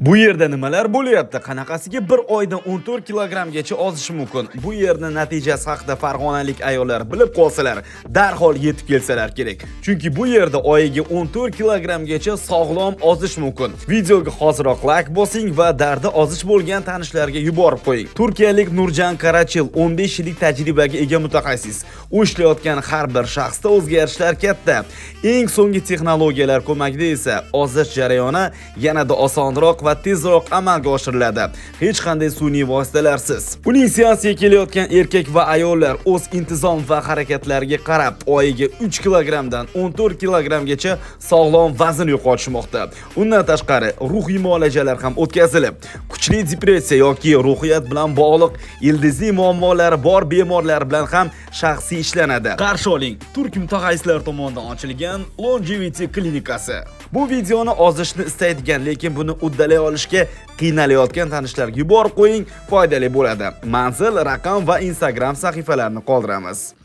Bu yerda nimalar bo'lyapti? Qanaqasiga bir oyda 14 kilogrammgacha ozishi mumkin? Bu yerni natijasi haqida farg'onalik ayollar bilib qolsalar, darhol yetib kelsalar kerak. Chunki bu yerda oyiga 14 kilogrammgacha sog'lom ozish mumkin. Videoga hoziroq like bosing va dardi ozish bo'lgan tanishlarga yuborib qo'ying. Turkiyalik Nurjan Karachil 15 yillik tajribaga ega mutaxassis. U ishlayotgan har bir shaxsda o'zgarishlar katta. Eng so'nggi texnologiyalar ko'magida esa ozish jarayoni yanada osonroq va tezroq amalga oshiriladi. Hech qanday sun'iy vositalarsiz. Uning seansiga kelayotgan erkak va ayollar o'z intizom va harakatlariga qarab oyiga 3 kilogrammdan 14 kilogrammgacha sog'lom vazn yo'qotishmoqda. Undan tashqari, ruhiy muolajalar ham o'tkazilib, kuchli depressiya yoki ruhiyat bilan bog'liq ildizli muammolari bor bemorlar bilan ham shaxsiy ishlanadi. Qarshi oling, turk mutaxassislari tomonidan ochilgan Longevity klinikasi. Bu videoni ozishni istaydigan, lekin buni uddalay olishga qiynalayotgan tanishlarga yuborib qo'ying, foydali bo'ladi. Manzil, raqam va Instagram sahifalarini qoldiramiz.